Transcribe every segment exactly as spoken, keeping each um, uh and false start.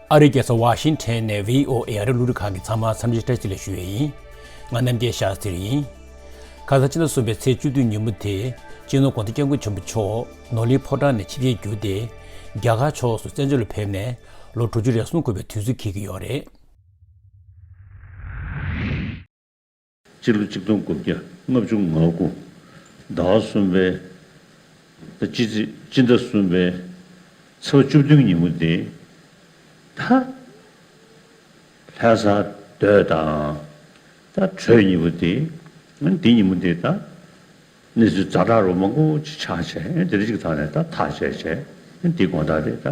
ཨ་རིའི་རྒྱལ་ས་ཝ་ཤིང་ཊོན་ནས་བྷི་ཨོ་ཨེ་ཨ་རིའི་རླུང་འཕྲིན་ཁང་གི་ཚང་མ་འཚམས་འདྲི་བཀྲ་ཤིས་བདེ་ལེགས་ཞུ་ཡས་ཡིན། ང་རྣམ་རྒྱལ་ཤཱ་སྟྲི་ཡིན། ཁ་སང་ཕྱི་ཟླ་གསུམ་པའི་ཚེས་བཅུ་བདུན་ཉིན་མོ་དེ་སྤྱི་ནོར་༸གོང་ས་༸སྐྱབས་མགོན་ཆེན་པོ་མཆོག་ནོར་གླིང་ཕོ་བྲང་ནས་ཆིབས་བསྒྱུར་བརྒྱུད་དེ་རྒྱ་གར་ཕྱོགས་སུ་བཙན་བྱོལ་ལ་ཕེབས་ནས་ལོ་དྲུག་ཅུ་རེ་གསུམ་འཁོར་བའི་དུས་ཚོད་འཁེལ་གྱི་ཡོད་རེད། སྤྱི་ལོ་གཅིག་སྟོང་དགུ་བརྒྱ་ལྔ་བཅུ་ང་དགུ་ཟླ་བ་གསུམ་པའི་ད་སྤྱི་ཚེས་སྤྱི་ཟླ་གསུམ་པའི་ཚེས་པ་བཅུ་བདུན་ཉིན་མོ་དེ་ད་ལྷ་ས་སྡོད་དང་ད་གྲོལ་ཉིན་མོ་དེ་འདི་ཉིན་མོ་དེ་ད་གནས་ཚུལ་ཛ་དྲག་རུ་མང་པོ་ཅིག་ཆགས་བྱས་དེ་རིགས་ཅིག་ཐོག་ནས་ད་ཐག་བཅད་བྱས་འདི་དགོང་དག་དེ་ད་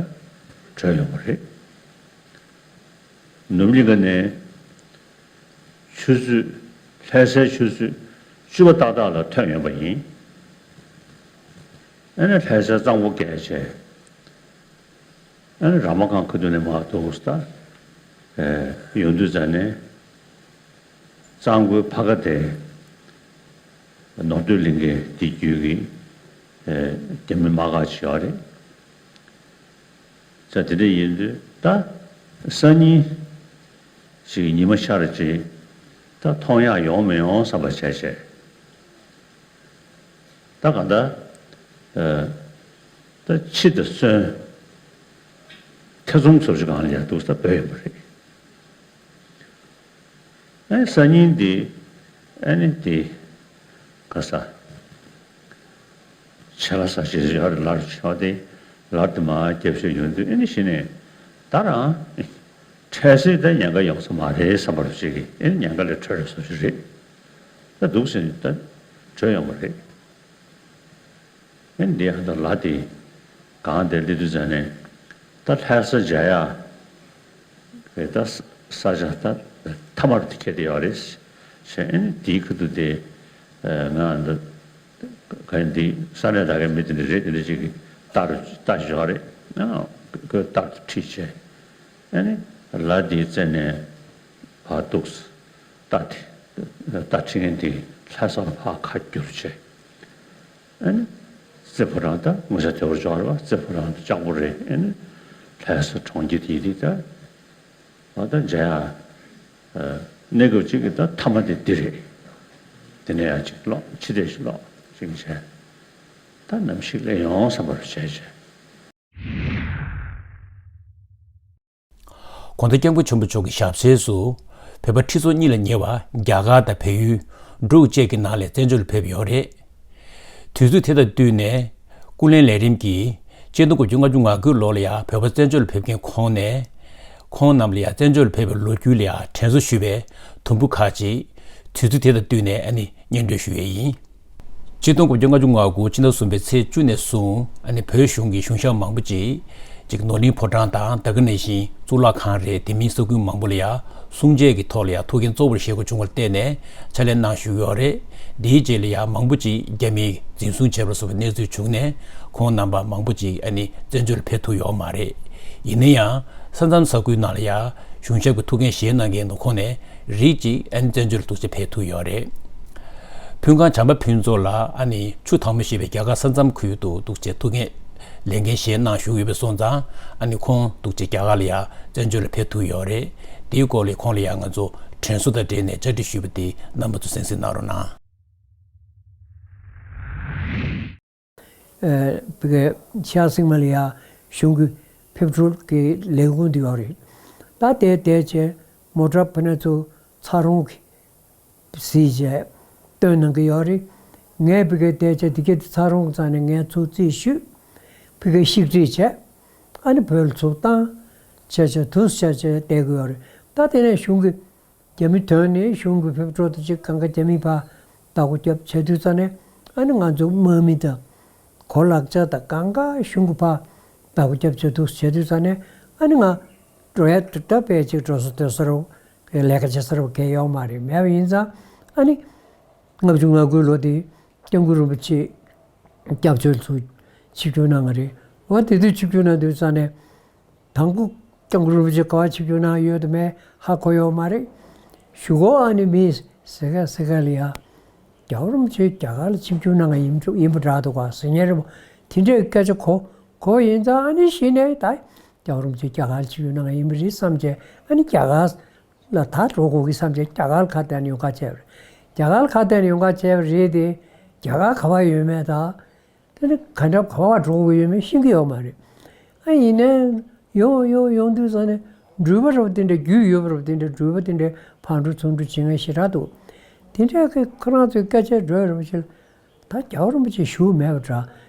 གྲོལ་ཡོང་བ་རེད། ནུབ་གླིང་ག་ནས་ཆུ་ཚོད་ལྷ་སའི་ཆུ་ཚོད་བཅུ་པ་ཏག་ཏག་ལ་ཐོན་ཡོང་པ་ཡིན། ཨ་ནི་ལྷ་སའི་གཙང་པོ་བརྒལ་བྱས། ཨ་ནི་ར་མ་ཁང་ཁ་ཐུག་ནས་མར་འདུག་ས་ད་ཡོང་དུས་ཙ་ནས་གཙང་པོའི་ཕ་ཁ་དེ་ནོར་སྟོད་གླིང་གའི་དེ་བརྒྱུད་ཀྱི་རྒྱ་མི་དམག་སྒར་ཅིག་ཡོད་རེད། ས་དེ་འདྲ་ཡིན་དུས་ད་སང་ཉིན་ཞིག་ཉི་མ་ཤར་རྗེས་ད་མཐོང་ཡག་ཡོང་མི་ཡོང་བསམ་པ་བྱས་བྱས། ད་ག་ད་ད་ཕྱི་དང་གསོན་ཐེ་ཚོམ་ཚོར་ཞིག་གང་ལ་ཡང་འདུག་ས་བོད་ཡོད་པ་རེད། ཨ་ནི་སང་ཉིན་འདི་ཨ་ནི་འདི་ག་ས་ཆེ་ལ་ས་ཞེས་ཡོད་རེད། ལར་ཆེ་བ་དེ་ལར་དུ་མ་རྒྱབ་ཤོད་ཡོང་དུས་ཨ་ནི་གཞི་ནས་ད་རང་འཕྲལ་སེལ་ད་ཉེན་ཁ་ཡོང་ས་མ་རེད་བསམ་པ་རུ་ཞིག་གིས་ཨ་ནི་ཉེན་ཁ་ལས་གྲོལ་རེད་བཟོ་ཞིག་རེད། ད་འདུག་ཟེར་ནས་ད་གྲོལ་ཡོང་བ་རེད། ཨེ་འདི་ཡང་ད་ལ་དེ་གང་དེ་སླེབས་དུས་ཙ་ནས་ད་ལྷ་ས་མཇལ་ཡག་གི་ད་ས་ཆ་ད་མཐའ་མར་དེ་ཁེལ་དེ་ཡོད་རེད། ཞེས་ཨེ་ནི་དེའི་ཁ་ཐུག་དེ་ང་འདི་ག་འདི་ས་གནས་ད་གའི་མི་དེ་འདྲ་རེད། དེ་འདྲ་ཅིག་གིས་ལྟ་རུ་ལྟ་ཞོག་རེད། ཁོས་ལྟ་རུ་ཁྲིད་བྱས་ཨེ་ནི་ལ་དེའི་རྩེ་ནས་ཕར་འདུག་ལྟ་དེ་ལྟ་ཁྲིད་མཁན་དེ་ལྷ་ས་ལ་ཕར་ཁ་བསྒྱུར་བྱས། ཨ་ནི་རྩེ་ཕོ་བྲང་ད་ངོ་ཤ་དེ་བོར་འཇོག་རེད་བ། རྩེ་ཕོ་བྲང་ད་ལྕགས་པོ་རེད། ཨ་ནི་ལྷ་ས་གྲོང་ཁྱེར་དེ་དེ་ད་ང་ད་མཇལ་ཡག་གནས་སྐབས་གཅིག་གི་ད་མཐའ་མ་དེ་འདི་རེད། དེ་ནས་ཡང་གཅིག་ལོག་ཕྱི་བལྟས་ཤིག་ལོག་ཅིག་བྱས་ད་ནམ་ཞིག་སླེབས་ཡོང་བསམ་པ་རུ་བྱས་བྱས། ༸གོང་ས་༸སྐྱབས་མགོན་ཆེན་པོ་མཆོག་གི་ཞབས་གསེང་སུ་བོད་པ་ཁྲི་ཚོ་གཉིས་ལ་ཉེ་བ་རྒྱ་གར་དང་བལ་ཡུལ་འབྲུག་བཅས་ཀྱི་ནང་ལ་བཙན་བྱོལ་ཕེབས་ཡོད་རེད། དུས་ཚོད་དེ་དང་བསྟུན་ནས་སྐུ་ལས་ལས་རིམ་གྱིས་ཆིག་སྟོང་དགུ་བརྒྱ་ལྔ་བཅུ་ང་དགུ་ལོ་ལ་ཡང་བོད་པ་བཙན་བྱོལ་ཕེབས་མཁན་ཁོངས་ནས་ཁོང་རྣམས་ལ་ཡང་བཙན་བྱོལ་ཕེབས་པའི་ལོ་རྒྱུས་ལ་ཡང་དྲན་གསོ་ཞུ་བའི་དུམ་བུ་ཁག་ཅིག་དུས་ཚོད་དེ་དང་བསྟུན་ནས་ཨ་ནི་སྙན་སྒྲོན་ཞུ་ཡས་ཡིན། ཆིག་སྟོང་དགུ་བརྒྱ་ལྔ་བཅུ་ང་དགུ་ཕྱི་ཟླ་གསུམ་པའི་ཚེས་བཅུ་ནས་བཟུང་ཨ་ནི་བོད་གཞུང་གི་གཞུང་ཞབས་མང་པོ་ཅིག་ཅིག་ནོར་གླིང་ཕོ་བྲང་དང་ད་ག་ནང་བཞིན་གཙུག་ལག་ཁང་རེད། དེ་མིན་ས་ཁུལ་མང་པོ་ལ་ཡང་གསུང་ཆོས་ཀྱི་ཐོག་ལ་ཡང་ཐུགས་འགན་གཙོ་བོར་བཞེས་དགོས་བྱུང་བར་བརྟེན་ནས་ཕྱག་ལས་གནང་བཞུགས་ཡོད་རེད། དེའི་རྗེས་ལ་ཡང་མང་པོ་ཅིག་རྒྱ་མིས་འཛིན་བཟུང་བྱས་པ་སོགས་པའི་གནས་ཚུལ་བྱུང་ནས་ཁོང་རྣམ་པ་མང་པོ་ཅིག་ཨ་ནི་བཙན་བྱོལ་ཕེབས་ཐུབ་ཡོད་མ་རེད། ཡིན་ན་ཡང་ས་མཚམས་ས་ཁུལ་ནང་ལ་ཡང་གཞུང་ཞབས་ཀྱི་ཐུགས་འགན་བཞེས་གནང་མཁན་དུ་ཁོང་ནས་རིགས་གཅིག་ཨ་ནི་བཙན་བྱོལ་འདུག་སེ་ཕེབས་ཐུབ་ཡོད་རེད། ཕུན་ཁང་བྱམས་པ་ཕུན་ཚོགས་ལགས་ཨ་ནི་ཆུ་དྭངས་མོ་ཞེས་པའི་རྒྱ་གར་ས་མཚམས་ཁུལ་དུ་འདུག་སེ་ཐུགས་འགན་ལས་འགན་བཞེས་གནང་བཞུགས་ཡོད་པ་སོང་ཙང་ཨ་ནི་ཁོང་འདུག་སེ་རྒྱ་གར་ལ་ཡང་བཙན་བྱོལ་ལ་ཕེབས་ཐུབ་ཡོད་རེད། དེའི་སྐོར་ལ་ཁོང་ལ་ཡང་ང་ཚོ་དྲན་གསོ་དང་འབྲེལ་ནས་བཅར་འདྲི་ཞུས་པ་དེ་རྣམ་པ་ཚོ་གསན་གཟིགས་གནང་རོགས་གནང་། ཨ་བི་གའི་ཤར་སེང་མ་ལ་ཡ་གཞུང་གི་ཕེབས་འཕྲུལ་གྱི་ལས་ཁུངས་འདི་ཡོད་རེད། ད་དེ་དེ་བྱས་མོ་ཊ་ཕ་ན་ཚོ་ཚ་རོང་གི་གཟིགས་བྱས་སྟོན་གནང་གི་ཡོད་རེད། ངས་བི་གའི་བསྡད་བྱས་འདི་གའི་ཚ་རོང་ཙང་ནས་ངས་ཚུར་རྩིས་ཞུས། བི་གའི་ཤིག་བྲིས་བྱས་ཨ་ནི་བོད་ལ་ཚུར་བཏང་བྱས་བྱས་དུས་བྱས་བྱས་བསྡད་གི་ཡོད་རེད། ད་དེ་ནས་གཞུང་གི་རྒྱ་མི་དོན་ནི་གཞུང་གི་ཕེབས་འཕྲུལ་དང་གཅིག་གང་ག་རྒྱ་མི་ཕར་བདག་པོ་རྒྱབ་བྱས་དུས་ཙ་ནས་ཨ་ནི་ང་ཚོ་དམག་མི་དང་གོ་ལག་ཆ་དང་གང་ག་གཞུང་གི་ཕར་བདག་པོ་རྒྱབ་བྱས་འདུག་བྱས་དུས་ཙ་ནས་ཨ་ནི་ང་འགྲོ་ཡ་དུ་ད་དཔེ་ཅིག་འགྲོ་ས་སྡོད་ས་རུ་ལས་ཀ་བྱེད་ས་རུ་གལ་ཡོད་མ་རེད། མེད་པ་ཡིན་ཙང་ཨ་ནི་ལྔ་བཅུ་ང་དགུའི་ལོ་དེ་སྐྱབས་མགོན་རིན་པོ་ཆེ་སྐྱབས་བཅོལ་ཚུར་ཆིབས་བསྒྱུར་གནང་བ་རེད། འོ་དེ་དུས་ཆིབས་བསྒྱུར་གནང་དུས་ཙ་ནས་དང་པོ་སྐྱབས་མགོན་རིན་པོ་ཆེ་ག་པར་ཆིབས་བསྒྱུར་གནང་ཡོད་དམ་མེད་ཧ་གོ་ཡོད་མ་རེད། གཞུག་གུ་ཨ་ནི་མི་ཟེར་ག་ཟེར་ག་ལ་ཡ་རྒྱལ་བ་རིན་པོ་ཆེ་རྒྱ་གར་ལ་ཆིབས་བསྒྱུར་གནང་བ་ཡིན་འགྲོ་ཡིན་པ་འདྲ་འདུག་ག་ཟེར་མཁན་རེད་མོ། དེ་འདྲའི་སྐད་ཆ་གོ་གོ་ཡིན་ཙང་ཨ་ནི་གཞི་ནས་ད་ རྒྱལ་བ་རིན་པོ་ཆེ་རྒྱ་གར་ཕྱིན་ཡོད་ན་ཡིན་པ་རེད་བསམ་བྱས། ཨ་ནི་རྒྱ་གར་ལ་ད་འགྲོ་དགོས་ཀྱི་བསམ་བྱས་རྒྱ་གར་ཁ་གཏད་ནས་ཡོང་ཁ་བྱས་པ་རེད། རྒྱ་གར་ཁ་གཏད་ནས་ཡོང་ཁ་བྱས་པ་རེད་དེ། རྒྱ་གར་ག་པར་ཡོད་མེད་དང་། དེ་ནི་ག་འདྲ་ག་པར་འགྲོ་དགོས་ཡོད་མེད་ཤེས་ཀྱི་ཡོད་མ་རེད། ཨ་ཡིན་ནའི་ཡོང་ཡོང་ཡོང་དུས་ཙང་ནས་འགྲུལ་པ་རབ་དེ་འདྲ་རྒྱུས་ཡོད་པ་རབ་དེ་འདྲ་འགྲུལ་པ་དེ་འདྲ་ཕར་འགྲོ་ཚུར་འགྲོ་བྱེད་མཁན་ཞེ་དྲག་འདུག་དེ་འདྲ་གི་ཁོ་རང་ཚོའི་སྐད་ཆ་འགྲོ་རབ་ཕྱིར། ད་རྒྱལ་བ་རིན་པོ་ཆེ་བཞུགས་མེད་པ་འདྲ།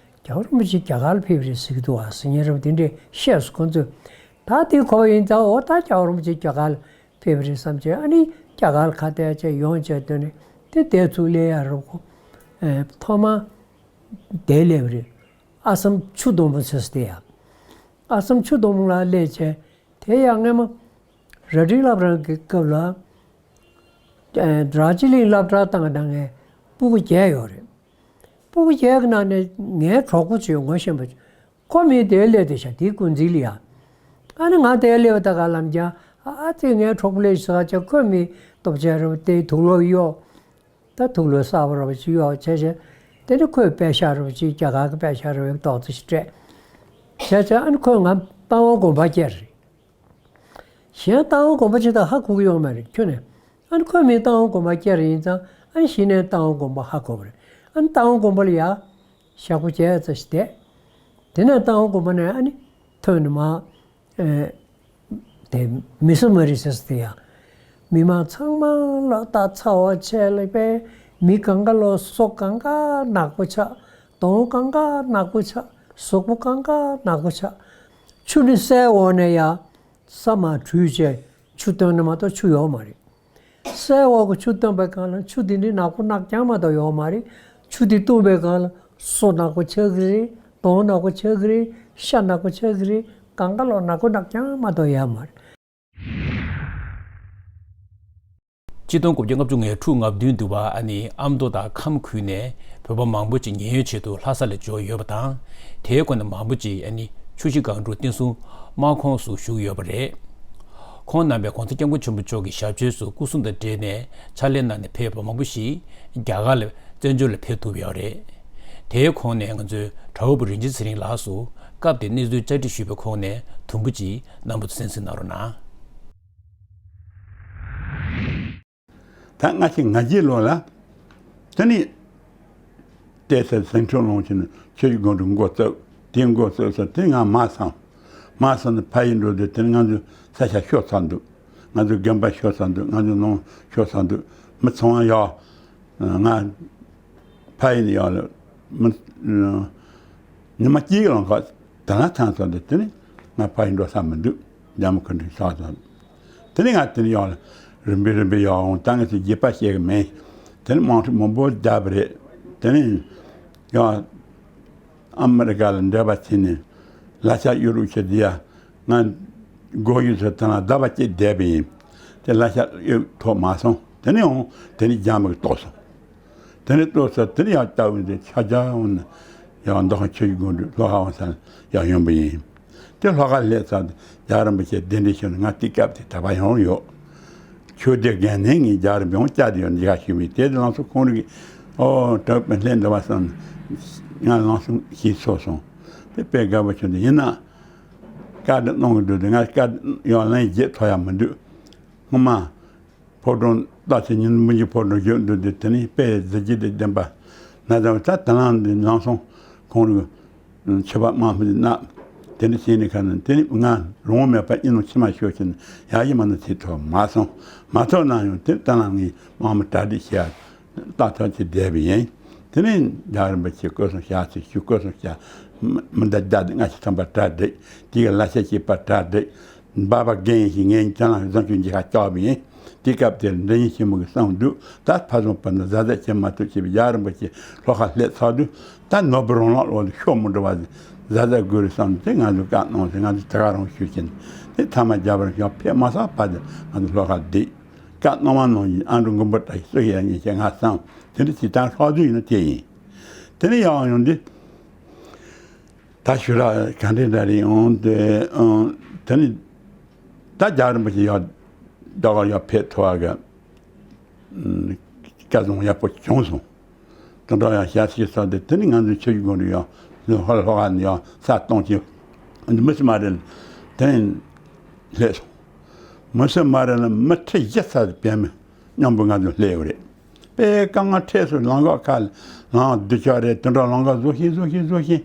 རྒྱལ་བ་རིན་པོ་ཆེ་རྒྱ་གར་ལ་ཕེབས་རེད་ཟེར་གྱི་འདུག་ཨ་ཟེར་མཁན་རབ་དེ་འདྲས་བཤད་སོང་ཁོ་ཚོས། ད་དེ་གོ་བ་ཡིན་ཙང་འོ་ད་རྒྱལ་བ་རིན་པོ་ཆེ་རྒྱ་གར་ལ་ཕེབས་རེད་བསམ་བྱས། ཨ་ནི་རྒྱ་གར་ལ་ཁ་གཏད་བྱས་ཡོང་བྱས་དོན་ནི་དེ་བསྡད་ཚུགས་ལས་ཡ་རབ་ཁོ། ཨེ་ཐོག་མ་དེ་སླེབས་རེད། ཨ་སམ་ཆུ་སྡོང་པོ་ཟེར་ས་དེ་ཡ། ཨ་སམ་ཆུ་སྡོང་པོ་ལ་སླེབས་བྱས་དེ་ཡ་སྔས་མ་རྭ་སྒྲེང་བླ་བྲང་གི་སྐབས་ལ། ར་ཅི་གླིང་སློབ་གྲྭ་བཏང་གནང་མཁན་སྤུ་གུ་བརྒྱད་ཡོད་རེད། སྤུ་གུ་བརྒྱད་ཀྱི་ནང་ནས་ངའི་གྲོགས་པོ་ཅིག་ངོ་ཤེས་པ་ཅིག་ཁོ་མི་དེ་སླེབས་བསྡད་ཤག་དེའི་འགོ་འཛིན་ལ་ཡ། ཨ་ནི་ང་དེ་སླེབས་པ་ད་ག་ལམ་རྒྱག་ཨ་ཨ་ཙི་ངའི་གྲོགས་པོ་སླེབས་ཤག་ཅེས་ཁོས་མི་སྟོབས་ཆེན་རེད་པ་དེའི་དུག་ལོག་གཡོག་ད་དུག་ལོག་གསར་པ་རེད་པ་ཅིག་གཡོག་བྱས་བྱས། དེ་ནི་ཁོས་པད་ཤག་རེད་པ་ཅིག་རྒྱ་གར་གྱི་པད་ཤག་རེད་པའི་ཏོག་ཙམ་ཞིག་སྤྲད། བྱས་བྱས་ཨ་ནི་ཁོས་ང་སྟག་འོག་དགོན་པ་བསྐྱལ་རེད། གཞན་སྟག་འོག་དགོན་པ་ཅིག་དང་ཧ་གོ་གི་ཡོད་མ་རེད་ཁྱོན་ནས། ཨ་ནི་ཁོས་མི་སྟག་འོག་དགོན་པ་བསྐྱལ་རེད་ཡིན་ཙང་ཨ་ནི་གཞི་ནས་སྟག་འོག་དགོན་པ་ཧ་གོ་བ་རེད། ཨ་ནི་སྟག་འོག་དགོན་པ་ལ་ཡ་ཞག་པོ་བརྒྱད་ཙམ་ཞིག་བསྡད། དེ་ནས་སྟག་འོག་དགོན་པ་ནས་ཨ་ནི་ཐོན་ནས་མར་ཨེ་དེ་མི་སུ་མ་རི་ཟེར་ས་དེ་ཡ། མི་མང་ཚང་མ་ལ་ད་ཚ་བ་ཆེ་ལ་པས་མི་གང་ག་ལོ་སོ་གང་ག་ནག་པོ་ཆགས། གདོང་གང་ག་ནག་པོ་ཆགས། གཟུགས་པོ་གང་ག་ནག་པོ་ཆགས། ཆུ་ནི་སའི་འོག་ནས་ཡ། ས་མར་བྲུས་བྱས་ཆུ་བཏོན་ན་མ་གཏོགས་ཆུ་ཡོད་མ་རེད། སའི་འོག་གི་ཆུ་བཏོན་པའི་སྒང་ལ་ཆུ་དེ་ནི་ནག་པོ་གནག་རྐྱང་མ་གཏོགས་ཡོད་མ་རེད། ཆུ་དེ་བཏུང་བའི་སྒང་ལ་སོ་ནག་པོ་ཆགས་ཀྱི་རེད། གདོང་ནག་པོ་ཆགས་ཀྱི་རེད། ཤ་ནག་པོ་ཆགས་ཀྱི་རེད། གང་ག་ལོག་ནག་པོ་གནག་རྐྱང་མ་གཏོགས་ཡོད་མ་རེད། ཆིག་སྟོང་དགུ་བརྒྱ་ལྔ་བཅུ་ང་དྲུག་ང་བདུན་དུ་བ་ཨ་ནི་ཨ་མདོ་དང་ཁམས་ཁུལ་ནས་བོད་པ་མང་པོ་ཅིག་ཉེན་གཡོལ་ཆེད་དུ་ལྷ་ས་ལ་འབྱོར་ཡོད་པ་དང་། དེའི་སྒོ་ནས་མང་པོ་ཅིག་ཨ་ནི་ཆུ་བཞི་སྒང་དྲུག་བསྟན་སྲུང་དམག་ཁོངས་སུ་ཞུགས་ཡོད་པ་རེད། ཁོང་རྣམ་པས་༸གོང་ས་༸སྐྱབས་མགོན་ཆེན་པོ་མཆོག་གི་ཞབས་ཕྱི་སོགས་སྐུ་སྲུང་དང་འབྲེལ་ནས་ཕྱག་ལས་གནང་ནས་ཕེབས་པ་མང་པོ་ཞིག་རྒྱ་གར་ལ་བཙན་བྱོལ་ལ་ཕེབས་ཐུབ་ཡོད་རེད། དེའི་ཁོངས་ནས་ང་ཚོའི་གྲྭ་བ་བུ་རིན་ཆེན་ཚེ་རིང་ལགས་སུ་སྐབས་དེའི་གནས་ཚུལ་བཅར་འདྲི་ཞུས་པའི་ཁོངས་ནས་དུམ་བུ་གཅིག་རྣམ་པ་ཚོ་གསན་གཟིགས་གནང་རོགས་གནང་། ད་སྔ་ཕྱི་ང་རྒྱལ་ལོ་ལ། དེ་ནི། བལྟས་ཚེ་ཟིང་འཁྲུག་ལངས་ཕྱིན་ནས་ཆོས་ཀྱི་སྒང་དྲུག་འགོ་བཙུགས། དེ་འགོ་བཙུགས་ཚེ་དེ་ང་མ་སོང་། མ་སོང་ནས་ཕ་ཡུལ་འགྲོ་དུས་དེ་ནི་ང་ཚོ་ས་ཆ་ཤོར་ཚར་འདུག་ང་ཚོ་དགོན་པ་ཤོར་ཚར་འདུག་ང་ཚོ་ནང་ཤོར་ཚར་འདུག་མི་ཚང་མ་ཡོད། ང་ཕ་ཡུལ་ནས་ཡོང་ལ་མི། ཉི་མ་གཅིག་ལ་ཁ་ད་ལ་ཐང་སོང་དུས་དེ་ནི་ང་ཕ་ཡུལ་འགྲོ་ས་མི་འདུག་རྒྱ་མི་ཁོ་འདྲ་ཆགས་སོང་། དེ་ནི་ང་དེ་ནི་ཡོང་ལ་རིམ་པས་རིམ་པས་ཡོང་འོང་ད་ངས་ཚོ་རྒྱུད་པ་བཤད་གི་མེད། དེ་ནི་དམག་འཁྲུག་མང་པོ་བརྒྱབ་པ་རེད། དེ་ནི་ཡང་ཨ་མི་རི་ཀ་ལ་འབྲེལ་བ་བྱས་ནས་ལ་ཤ་གཡུག་རོགས་བྱེད་དེ་ཡ། ང་སྒོ་ཡུལ་ཚོ་དེ་ན་ཟླ་བ་གཅིག་བསྡད་པ་ཡིན། དེ་ལ་ཤ་གཡུག་ཐོག་མ་སོང་། དེ་ནས་འོང་དེ་ནས་རྒྱ་མི་གིས་གཏོར་སོང་། དེ་ནས་གཏོར་ས་དེ་ནས་ཡང་ལྟ་བུ་འདི་ཆ་རྒྱ་འོང་ནས་ཡང་མདོ་ཁམས་ཆོས་ཀྱི་སྒང་དྲུག་ལྷོ་ཁ་འོང་ས་ཡང་ཡོང་པ་ཡིན། དེ་ལྷོ་ཁ་སླེབས་ཚར་དུས་རྒྱལ་བ་རིན་པོ་ཆེ་གདན་འདྲེན་ཞུས་ནས་ང་དེ་སྐབས་དེ་ད་བར་ཡོང་ཡོད། ཆོས་སྡེ་དགོན་ནས་ངས་རྒྱལ་བ་རིན་པོ་ཆེ་བསྐྱལ་ཡོད་འདི་ག་ཞུས་མེད་དེ་དེ་ལང་ཚོ་ཁོང་རིགས་ཨོ་གྲགས་པའི་ལྷན་འདྲ་བ་བསམ་ང་ལང་ཚོ་ཞིག་ཚོགས་སོང་། དེ་དཔེ་དགའ་པོ་བྱུང་དུས་ཡིན་ན། བཀའ་འདྲི་གནང་གི་འདུག་དུས་ང་བཀའ་ཡང་ལན་བརྒྱབ་ཐུབ་ཡ་མི་འདུག་སྔོན་མ། ཕོ་བྲང་སྟག་ཚེ་ཉིན་མི་འཇིགས་ཕོ་བྲང་བཞུགས་འདུག་དུས་དེ་ནས་དཔེ་གཟི་བརྗིད་དང་ལྡན་པ། ན་ཚ་བ་ད་ད་ལང་འདི་ལང་སོང་ཁོང་རིགས་མཆོད་པ་དམར་མོ་དེ་གནང་། དེ་འདྲ་བྱས་ནས་ཁ་ནས་དེ་ནས་ང་རང་དབང་མེད་པར་ཨིན་རུང་ཕྱི་མ་ཤོར་ཕྱིན་ཡག་ཡིན་མ་ན་བྱེད་ཐུབ་མ་སོང་། མ་ཐུབ་ན་ཡང་དེ་ལྟ་ན་ངས་དམག་མི་གྲ་སྒྲིག་བྱས་ཏག་ཏག་བྱས་བསྡད་པ་ཡིན། དེ་ནས་རྒྱལ་བ་རིན་པོ་ཆེ་སྐུ་སྲུང་བྱ་ཚེ་ཞུ་སྐུ་སྲུང་བྱ། མི་མི་འདི་བརྒྱ་དང་ལྔ་བཅུ་ཐམ་པ་གྲ་སྒྲིག་དེ་ག་ལ་ཤ་བྱེད་པ་གྲ་སྒྲིག་འབའ་པ་རྒན་ཡིན་ཞིང་ངས་ཅང་ལ་བཟང་སྤྱོད་འཇིགས་ཁ་བཅག་པ་ཡིན། དེ་སྐབས་དེར་འདི་ཉིད་ཆེན་མོ་གི་གསང་འདུག་ད་ཕ་བཟང་བུ་ནི་གཟབ་གཟབ་བྱེད་མ་ཐུབ་བྱས་པའི་རྒྱལ་བ་རིན་པོ་ཆེ་ལྷོ་ཁ་སླེབས་ཚར་དུས་ད་ནོར་བུ་རང་ལག་ལོག་ཏུ་ཤོར་མི་འགྲོ་བ་གཟབ་གཟབ་དགོས་རེད་བསམ་སྟེ་ང་ཚོ་བཀའ་གནང་ཟེར་ང་ཚོ་དེ་ག་རང་ཞུ་བྱས་ནས་དེ་ཐ་མ་རྒྱལ་བ་རིན་པོ་ཆེ་ཕེབས་མ་ཚར་བར་དུ་ང་ཚོ་ལྷོ་ཁ་བསྡད། བཀའ་གནང་བ་གནང་བཞིན་ཨ་འབྲུག་མགོན་པོ་བཀྲ་ཤིས་སུ་ཡང་ཉེ་ཆེ་ང་བསམ་དེ་འདྲ་ཅིག་དང་ལྷག་རྫུན་ཡིན་ན་དེ་ཡིན། དེ་ནས་ཡང་ཡོང་དུས། ད་ཞུ་ར་ག་འདྲ་འདྲ་རེད་འོང་དེ་འོང་དེ་ནི་ད་རྒྱལ་རིན་པོ་ཆེ་ཡག་རྒྱ་གར་ཡག་ཕེབས་ཐུབ་པ་གི་སྐལ་བཟང་ཡག་པོ་བྱུང་སོང་། དེ་འདྲ་ཡང་ཞལ་བཞེས་ས་དེ་དེ་ནི་ང་ཚོའི་ཆོས་ཀྱི་སྒང་དུ་ཡང་ལྷོ་ལྷོ་ཁ་ནས་ཡང་ས་སྟོང་ཆེ་འདི་མི་སྲིད་མ་རེད། དེ་ནས་སླེབས་སོང་། མི་སེར་མ་རེད་ལ་མི་ཁྲི་བཞི་ཙམ་བོད་མི་མཉམ་པོ་ང་ཚོ་སླེབས་ཡོད་རེད། དཔེ་དཀའ་ངལ་འཕྲད་སོང་། ལམ་ཁ་ཁ་ལ་ལམ་སྡུག་ཅག་རེད། དེ་འདྲ་ལམ་ཁ་བཟོ་ཤིང་བཟོ་ཤིང་བཟོ་ཤིང་།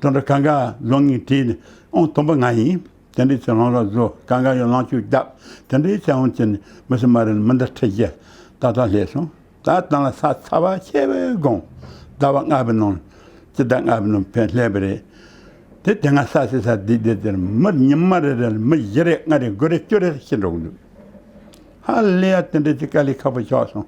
དེ་འདྲ་གང་ག་བཟོ་ངེས་བྲིས་ནས་ཨང་དང་པོ་ང་ཡིན། དེ་འདྲའི་ཚེ་ལམ་ཁ་བཟོ། གང་ག་ཡོད་ལམ་ཆུ་བརྒྱབ། དེ་འདྲའི་ཚེ་ཨང་ཅི་ནས་མི་སེར་མ་རེད་ལ་མི་འདི་ཁྲི་བཞི་ཏག་ཏག་སླེབས་སོང་། ད་དང་ལ་ས་ཚ་བ་ཆེ་བའི་དགོང་ཟླ་བ་ལྔ་པའི་ནང་། སྤྱི་ཟླ་ལྔ་པའི་ནང་ཕན་སླེབས་པ་རེད། དེ་དེ་སྔ་ས་སི་ས་དེ་དེ་དེར་མི་ཉི་མ་རེ་རེ་ལ་མི་བཞི་རེ་ལྔ་རེ་དགུ་རེ་བཅུ་རེ་ཤི་འགྲོ་གི་འདུག། ཧ་ལས་ཡ་དེ་འདྲ་ཅིག་དཀའ་ལས་ཁག་པོ་ཆགས་སོང་།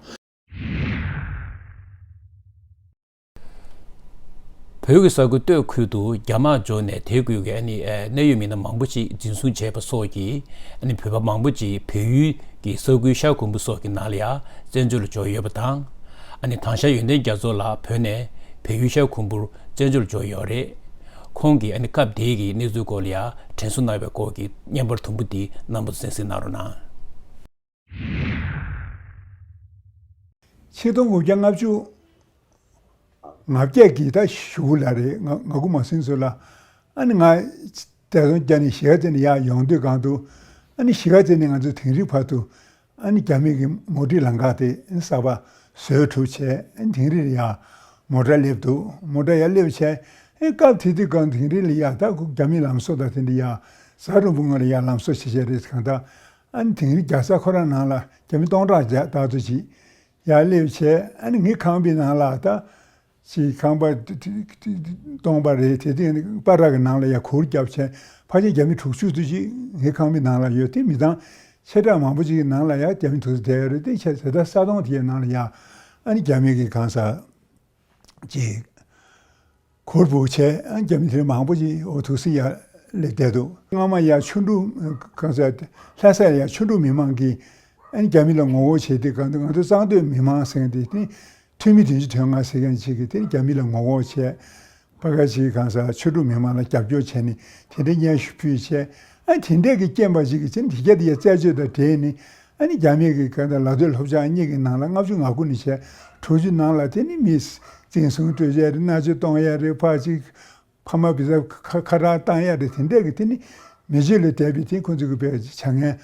བོད་ཀྱི་ས་ཁུལ་སྟོད་ཁུལ་དུ་རྒྱ་དམག་འབྱོར་ནས་དེ་ཁུལ་གྱི་ཨ་ནི་ཨ་གནད་ཡོད་མི་སྣ་མང་པོ་ཅིག་འཛིན་བཟུང་བྱས་པ་སོགས་ཀྱིས་ཨ་ནི་བོད་པ་མང་པོ་ཅིག་བལ་ཡུལ་གྱི་ས་ཁུལ་ཤར་ཁུམ་བུ་སོགས་ཀྱི་ནང་ལ་ཡང་བཙན་བྱོལ་ལ་འབྱོར་ཡོད་པ་དང་། ཨ་ནི་དྭང་ཞག་ཡོན་ཏན་རྒྱ་མཚོ་ལགས་བོད་ནས་བལ་ཡུལ་ཤར་ཁུམ་བུར་བཙན་བྱོལ་འབྱོར་ཡོད་རེད། ཁོང་གིས་ཨ་ནི་སྐབས་དེའི་གི་གནས་ཚུལ་སྐོར་ལ་ཡང་དྲན་གསོ་གནང་བའི་སྐོར་གྱི་བརྙན་པར་དུམ་བུ་འདི་རྣམ་པ་ཚོ་གསན་གཟིགས་གནང་རོགས་གནང་། ཆིག་སྟོང་དགུ་བརྒྱ་ལྔ་བཅུ་ང་བརྒྱད་ཀྱི་ད་གཞུག་ལ་རེད། ང་ང་དགུ་མ་ཟིན་ཚོད་ལ། ཨ་ནི་ང་དེ་སོང་རྒྱ་ནས་གཞིས་ཀ་རྩེ་ནས་ཡར་ཡོང་དུས་སྒང་དུ། ཨ་ནི་གཞིས་ཀ་རྩེ་ནས་ང་ཚོ་དིང་རི་བར་དུ་ཨ་ནི་རྒྱ་མི་གི་མོ་ཊའི་ལམ་ཁ་དེ་གསར་པ་བཟོས་གྲུབ་བྱས། ཨ་ནི་དིང་རི་ལ་ཡར་མོ་ཊ་སླེབས་འདུག། མོ་ཊ་ཡར་སླེབས་བྱས། ཨ་ནི་སྐབས་དེ་དུས་སྒང་དིང་རི་ལ་ཡར་ད་རྒྱ་མི་ལམ་བཟོ་དང་དེ་འདྲ་ཡར་ཟ་འབྲུ་བུ་ང་ལ་ཡར་ལམ་བཟོ་བྱེད་བྱས་རེད། གང་ལྟར་ཨ་ནི་དིང་རི་རྒྱལ་ས་ཁོ་རང་ནང་ལ་རྒྱ་མི་སྟོང་ཕྲག་བརྒྱ་ལྟར་དུ་ཅིག་ཡར་སླེབས་བྱས། ཨ་ནི་ངའི་ཁང་པའི་ནང་ལ་ད་ཅིག་ཁང་པ་སྟོང་པ་རེད། དེ་དུས་པར་ར་གི་ནང་ལ་ཡར་གུར་བརྒྱབ་བྱས། ཕལ་ཆེར་རྒྱ་མི་དྲུག་ཅུ་ཙམ་ཅིག་ངའི་ཁང་པའི་ནང་ལ་ཡོད། དེ་མི་ཚང་ཆེ་དྲགས་མང་པོ་ཅིག་གི་ནང་ལ་ཡང་རྒྱ་མི་དུ་བསྡད་ཡོད་རེད། དེ་ཆ་དེ་ལྟར་ས་སྟོང་དེའི་ནང་ལ་ཡང་ཨ་ནི་རྒྱ་མི་གི་གང་ཟག་ཅིག་གུར་བུ་བྱས། ཨ་རྒྱ་མི་དེ་མང་པོ་ཅིག་འོ་ཐུག་སི་ཡར་སླེབས་བསྡད་འདུག། སྔ་མ་ཡར་ཆུ་འབྲུག་གང་ཟག་ལྷ་ས་ཡར་ཆུ་འབྲུག་མི་མང་གིས་ཨ་ནི་རྒྱ་མི་ལ་ངོ་རྒོལ་བྱས་དུས་སྒང་དུ་ང་ཚོ་གཙང་སྟོད་མི་མང་ཟེར་མཁན་དེ་ནི་འཐུས་མི་བདུན་ཅུ་དོན་ལྔ་ཟེར་མཁན་ཅིག་གིས་དེ་ནི་རྒྱ་མི་ལ་ངོ་རྒོལ་བྱས། ཕ་ག་ཅིག་གང་ཟག་ཆོས་དྲུག་མི་མང་ལ་རྒྱབ་སྐྱོར་བྱས་ནས་དེ་འདྲའི་སྙན་ཞུ་ཕུལ་བྱས། ཨ་དེ་འདྲས་ཀྱི་རྐྱེན་པ་ཞིག་གིས་ཅིག་དེ་རྒྱ་དེ་ཡ་རྩད་གཅོད་དང་འབྲེལ་ནས། ཨ་ནི་རྒྱ་མི་གི་གང་ལྟར་ལ་སྟོད་སློབ་གྲྭ་གཉིས་ཀྱི་ནང་ལ་ལྔ་བཅུ་ང་དགུ་ནས་བྱས་དྲུག་ཅུ་ནང་ལ་དེ་ནི་མི་འཛིན་བཟུང་སྤྲོད་ཡ་རེད། མནར་གཅོད་གཏོང་ཡ་རེད། ཕར་ཅིག་ཕ་མ་བི་ཟ་ཁ་ཁ་གྲངས་བཏང་ཡ་རེད། དེ་འདྲས་ཀྱི་དེ་ནི་མི་སྤྱོད་ལས་འདས་པའི་དེ་ཁོང་ཚོ་གི་བྱ་ངན་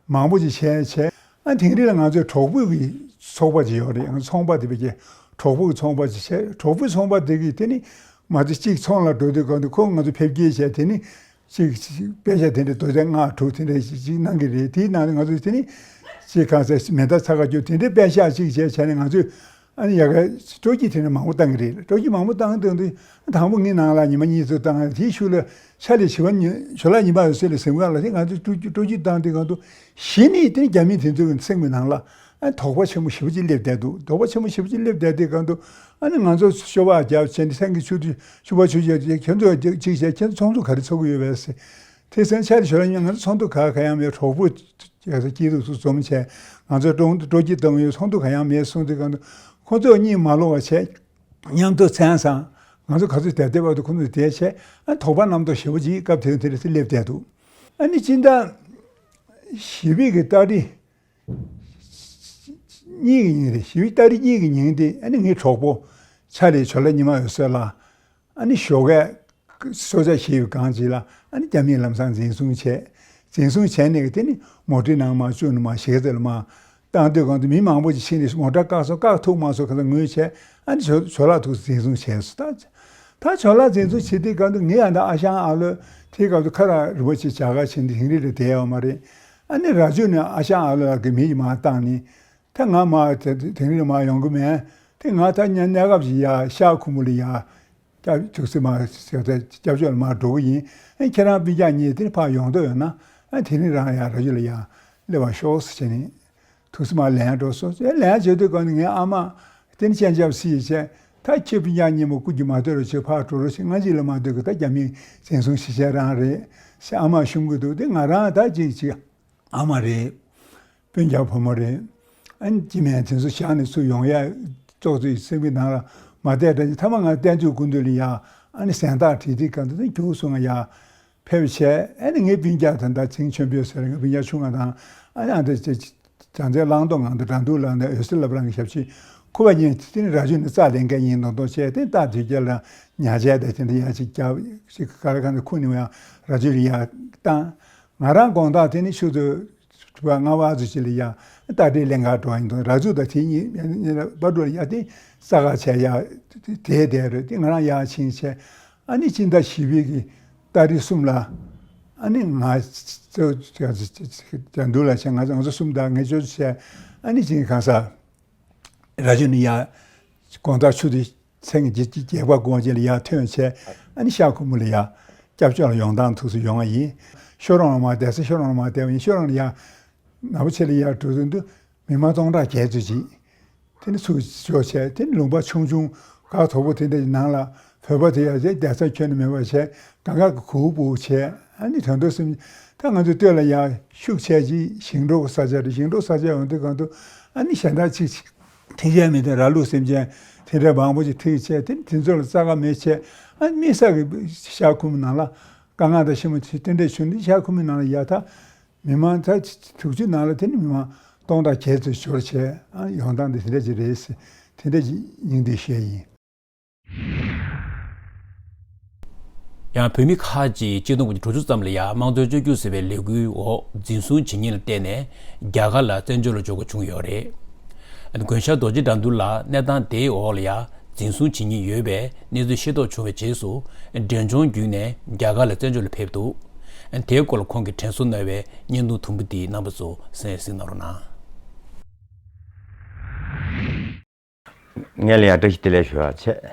མང་པོ་ཅིག་བྱས་བྱས། ཨ་དིང་རི་ལ་ང་ཚོའི་གྲོགས་པོ་གི་ཚོགས་པ་ཅིག་ཡོད་རེད། ང་ཚོ་ཚོང་པ་དེ་བས་ཀྱི་གྲོགས་པོ་གི་ཚོང་པ་ཅིག་བྱས། གྲོགས་པོའི་ཚོང་པ་དེ་གིས་དེ་ནི་མ་ཚད་གཅིག་ཚོང་ལ་འགྲོ་དུས་སྒང་དུ་ཁོ་ང་ཚོ་ཕེབས་སྐྱེལ་བྱས། དེ་ནི་གཅིག་གཅིག་པེ་ཤ་དེ་འདྲ་རྡོ་རྗེ་ལྔ་དྲུག་དེ་འདྲ་ཞིག་གཅིག་གནང་གི་རེད། དེའི་ནང་ནས་ང་ཚོ་དེ་ནི་གཅིག་གང་ཟག་མེ་མདའ་ཚ་ཁ་སྐྱོ་དེ་འདྲའི་པེ་ཤ་གཅིག་བྱས་བྱས་ནས་ང་ཚོས། ཨ་ནི་ཡ་ག་སྤྲོ་སྐྱིད་དེ་འདྲ་མང་པོ་བཏང་གི་རེད། སྤྲོ་སྐྱིད་མང་པོ་བཏང་དུས་དུས་དང་པོ་ངའི་ནང་ལ་ཉི་མ་གཉིས་ཙམ་བཏང་། དེའི་ཤུལ་ལ་ཤ་ལས་བྱི་བ་ཉི་ཇོ་ལ་ཉི་མ་ཡོད་ཟེར་ལ་ཟིན་ག་ལ་དེ་ང་ཚོས་སྤྲོ་སྐྱིད་སྤྲོ་སྐྱིད་བཏང་དུས་སྒང་དུ་གཞི་ནས་དེ་རྒྱ་མི་དེ་ཚོའི་སེམས་ཀྱི་ནང་ལ་ཨ་དོགས་པ་ཆེན་པོ་ཞེ་པོ་ཅིག་སླེབས་བསྡད་འདུག། དོགས་པ་ཆེན་པོ་ཞེ་པོ་ཅིག་སླེབས་བསྡད་དུས་སྒང་དུ་ཨ་ནི་ང་ཚོ་ཤོ་བག་རྒྱབ་བྱས་ནས་སེམས་ཀྱི་ཆུ་ཆུ་བ་ཆུ་བྱས་ཁྱེད་ཚོ་ཅིག་བྱས་ཁྱེད་ཚོ་ཚོགས་འདུ་ག་རེ་ཚོགས་ཀྱི་ཡོད་པས་ཟེར། དེ་སེམས་ཆ་རེ་ཞོར་ལ་ང་ཚོ་ཚོགས་འདུ་ག་ག་ཡང་མེད། གྲོགས་པོ་ཡག་ས་སྐྱིད་སྡུག་སུ་འཛོམས་བྱས། ང་ཚོ་སྤྲོ་སྐྱིད་གཏོང་ཡོད། ཚོགས་འདུ་ག་ཡང་མེད་གསུངས་དུས་སྒང་དུ་ཁོ་ཚོ་གཉིད་མ་ལོག་པ་བྱས། མཉམ་དུ་མཚན་བཟང་། ང་ཚོ་ག་ཚོད་བསྡད་བསྡད་པ་དུ་ཁོ་ཚོ་བསྡད་བྱས། ཨ་དོགས་པ་རྣམ་རྟོག་ཞེ་པོ་ཅིག་སྐབས་དེ་དེ་རེད་ཟེར་སླེབས་བསྡད་འདུག། ཨ་ནི་སྤྱི་ཟླ་བཞི་པའི་གི་ཏ་རིག་གཉིས་ཀྱི་ཉིན་རེད། བཞི་པའི་ཏ་རིག་གཉིས་ཀྱི་ཉིན་དེ་ཨ་ནི་ངའི་གྲོགས་པོ་ཆ་ལས་ཇོ་ལ་ཉི་མ་འོད་ཟེར་ལ། ཨ་ནི་ཞོགས་ཀས་སྲོག་ཆགས་ཤི་བའི་སྒང་ཅིག་ལ་ཨ་ནི་རྒྱ་མིས་ལམ་སང་འཛིན་བཟུང་བྱས། འཛིན་བཟུང་བྱས་ནས་དེ་ནི་མོ་ཊའི་ནང་མར་བཅུག་ནས་མར་གཞིས་ཀ་རྩེ་ལ་མར་བཏང་དུས་སྒང་དུ་མི་མང་པོ་ཅིག་ཕྱིན་ནས་མོ་ཊ་བཀག་སོང་། བཀག་ཐུབ་མ་སོང་། ཁ་སང་ངུས་བྱས། ཨ་ནི་ཇོ་ཇོ་ལགས་ཐུག་འཛིན་བཟུང་བྱས་སོང་། ད་ད་ཇོ་ལགས་འཛིན་བཟུང་བྱེད་དུས་སྒང་དུ་ངའི་ཨ་མདའ་ཨ་ཞང་ཨ་ལོས་དེའི་སྐབས་སུ་ཁ་རག་རིན་པོ་ཆེ་རྒྱ་གར་ཕྱིན་ཏེ་དིང་རི་ལ་བསྡད་ཡོད་མ་རེད། ཨ་ནི་ར་ཅོ་ནས་ཨ་ཞང་ཨ་ལོ་ལགས་ཀྱི་མི་ཡིས་མར་བཏང་ནས། ད་ང་མར་དེ་དེ་རིང་ལ་མར་ཡོང་གི་མེད། དེ་ང་ད་ཉ་གནས་སྐབས་ཤིག་ཡར་ཤར་ཁུམ་བུ་ལ་ཡར་སྐྱབས་ཐུགས་སྲས་མར་སྐྱབས་བཅོལ་ལ་མར་འགྲོ་གི་ཡིན། ཨ་ཁྱེད་རང་སྤུན་ཀྱག་གཉིས་དེ་ཕར་ཡོང་འདོད་ཡོད་ན། ཨ་དེ་རིང་རང་ཡར་ར་ཅོ་ལ་ཡར་སླེབས་པར་ཤོག་ཟེར་བྱས་ནས་ཐུགས་སྲས་མར་ལན་འགྲོ་སོང་། ལན་བྱེད་དུས་སྒང་ནས་ངའི་ཨ་མ་དེ་ནི་སྤྱན་ཆབ་སྲིད་བྱས། ད་ཁྱེད་སྤུན་ཀྱག་གཉིས་མོ་སྐུ་མཁྱེན་མ་སྡོད་རོགས་བྱེད། ཕར་འགྲོ་རོགས་བྱེད། སྔ་ཕྱི་ལ་མ་སྡོད་གི། ད་རྒྱ་མིས་འཛིན་བཟུང་བྱེད་བྱས་རང་རེད་ཟེར་ཨ་མ་ཞུམ་གི་འདུག། དེ་ང་རང་ད་ཅིག་ཅིག་ཨ་མ་རེད། སྤུན་ཀྱག་བུ་མོ་རེད། ཨ་ནི་སྐྱེ་དམན་དེ་ཚོ་བཞག་ནས་ཚུར་ཡོང་ཡ་ཙོག་ཙོག་སེམས་ཀྱི་ནང་ལ་མ་བསྡད་འདྲ་ཅིག། མཐའ་མ་ང་བསྟན་འཛིན་སྐུ་མདུན་ལ་ཡ་ཨ་ནི་གཟེངས་རྟགས་བྲིས་དུས་སྒང་དུ་ནི་རྒྱུགས་སོང་། ང་ཡ་ཕེབས་བྱས། ཨ་ནི་ངའི་སྤུན་ཀྱག་དེ་འདྲ་ཚེ་རིང་ཆོས་འཕེལ་ཟེར་ངའི་སྤུན་ཀྱག་ཆུང་བ་དང་། ཨ་ནི་ཨ་འདྲ་ཅིག་བྱང་རྩེ་གླང་མདོག་ངང་དུ་དགྲ་འདུལ་ལགས་ནས་འོད་ཟེར་ལབ་རང་གི་ཞབས་ཕྱི་ཁུ་བ་ཉིན་དེ་ནི་ར་ཅོ་ནས་རྩ་ལེན་མཁན་ཡིན་མདོག་མདོག་བྱས། དེ་རྟ་དུས་རྒྱལ་ལ་ཉ་ཆས་དང་དེ་འདྲ་ཡ་ཅིག་རྒྱབ་ཅིག་ག་རེ་གང་དུ་ཁུར་ནས་ཡང་ར་ཅོ་ལ་ཡ་བཏང་། ང་རང་དགོང་དག་དེ་ནི་ཆུ་ཚོད་དྲུག་པ་ལྔ་པ་ཚོ་ཅིག་ལ་ཡ་རྟ་དྲེལ་ལེན་གར་འགྲོ་བ་ཡིན་དང་། རྭ་ཅོ་དང་དེ་གཉིས་གཉིས་ལ་པ་འགྲོ་ལ་ཡ་དེ་ས་ག་བྱས་ཡ་དེ་དེ་རེད། དེ་ང་རང་ཡར་ཕྱིན་བྱས། ཨ་ནི་སྤྱི་ཟླ་བཞི་པའི་གི་ཏ་རིག་གསུམ་ལ་ཨ་ནི་ང་ཚོ་འདུག་ལ་བྱས། ང་ཚོ་ང་ཚོ་གསུམ་དང་ངེད་ཅོ་བྱས། ཨ་ནི་ཅིག་གང་ས་རྭ་ཅོ་ནས་ཡར་དགོང་དག་ཆུ་ཚོད་མཚན་གྱི་བརྒྱད་པ་དགོང་ཅིག་ལ་ཡར་ཐོན་བྱས། ཨ་ནི་ཤར་ཁུག་མ་ལ་ཡར་སྐྱབས་བཅོལ་ལ་ཡོང་སྟངས་ཐུགས་སུ་ཡོང་བ་ཡིན། ཤོ་རོང་ལ་མར་བསྡད་ས། ཤོ་རོང་ལ་མར་བསྡད་པ་ཡིན། ཤོ་རོང་ལ་ཡར་ནག་པོ་ཆེ་ལ་ཡར་འགྲོ་དུས་འདུག་མི་མང་སྟོང་ཕྲག་བརྒྱད་ཙམ་ཅིག་དེ་ནི་ཚུར་ཕྱོགས་བྱས། དེ་ནི་ལུང་པ་ཆུང་ཆུང་སྒང་དོག་པོ་དེ་འདྲ་ནང་ལ་བོད་པ་དེ་ཡར་བསྡད་ས་ཁྱོན་ནས་མེད་པ་བྱས། གང་ག་གི་གུར་སྤོ་བྱས། ཨ་ནི་དོན་དུ་སེམས་ད་ང་ཚོ་སྟོད་ལ་ཡར་ཤུགས་ཆེ་ཅིག་ཞིང་འབྲོག་ས་ཆ་རེད། ཞིང་འབྲོག་ས་ཆ་ཡོང་དུས་གང་དུ་ཨ་ནི་གཞན་དག་ཅིག་ཐིག་ཅན་མི་དེ་ར་ལུག་སེམས་ཅན་དེ་འདྲ་མང་པོ་ཅིག་ཐིག་བྱས། དེ་དེ་ཚོ་ལ་རྩྭ་ཁ་མེད་བྱས། ཨ་ནི་དམིགས་བསལ་གྱི་ཤར་ཁུག་མའི་ནང་ལ་དཀའ་ངལ་དང་ཞི་མོ་དེ་དེ་འདྲ་བྱུང་དུས་ཤར་ཁུག་མའི་ནང་ལ་ཡར་ད་མི་མང་ད་དུས་ཚོད་ནང་ལ་དེ་ནི་མི་མང་སྟོང་ཕྲག་བརྒྱད་ཙམ་འབྱོར་བྱས། ཨ་ཡོང་སྟངས་དེ་དེ་འདྲ་ཅིག་རེད་ཟེར། དེ་འདྲ་ཅིག་སྙིང་བསྡུས་བཤད་ཡིན། ཡང་བོད་མི་ཁག་ཅིག་ཆིག་སྟོང་དགུ་བརྒྱ་དྲུག་ཅུ་ཙམ་ལ་ཡང་དམངས་གཙོའི་བཅོས་བསྒྱུར་ཟེར་བའི་ལས་འགུལ་འོག་འཛིན་བཟུང་བྱེད་ཉེན་ལ་བརྟེན་ནས་རྒྱ་གར་ལ་བཙན་བྱོལ་ལ་འབྱོར་དགོས་བྱུང་ཡོད་རེད། དགོན་ཤར་རྡོ་རྗེ་དགྲ་འདུལ་ལ་གནས་སྟངས་དེའི་འོག་ལ་ཡང་འཛིན་བཟུང་བྱེད་ཉེན་ཡོད་པའི་གནས་ཚུལ་ཤེས་རྟོགས་བྱུང་བའི་རྗེས་སུ། འབྲས་ལྗོངས་བརྒྱུད་ནས་རྒྱ་གར་ལ་བཙན་བྱོལ་ལ་ཕེབས་འདུག་དེའི་སྐོར་ལ་ཁོང་གིས་དྲན་གསོ་གནང་བའི་བརྙན་ཐུང་དུམ་བུ་འདི་རྣམ་པ་ཚོ་གསན་གཟིགས་གནང་རོགས་གནང་། སྔོན་ལ་ཡང་བཀྲ་ཤིས་བདེ་ལེགས་ཞུ་བ་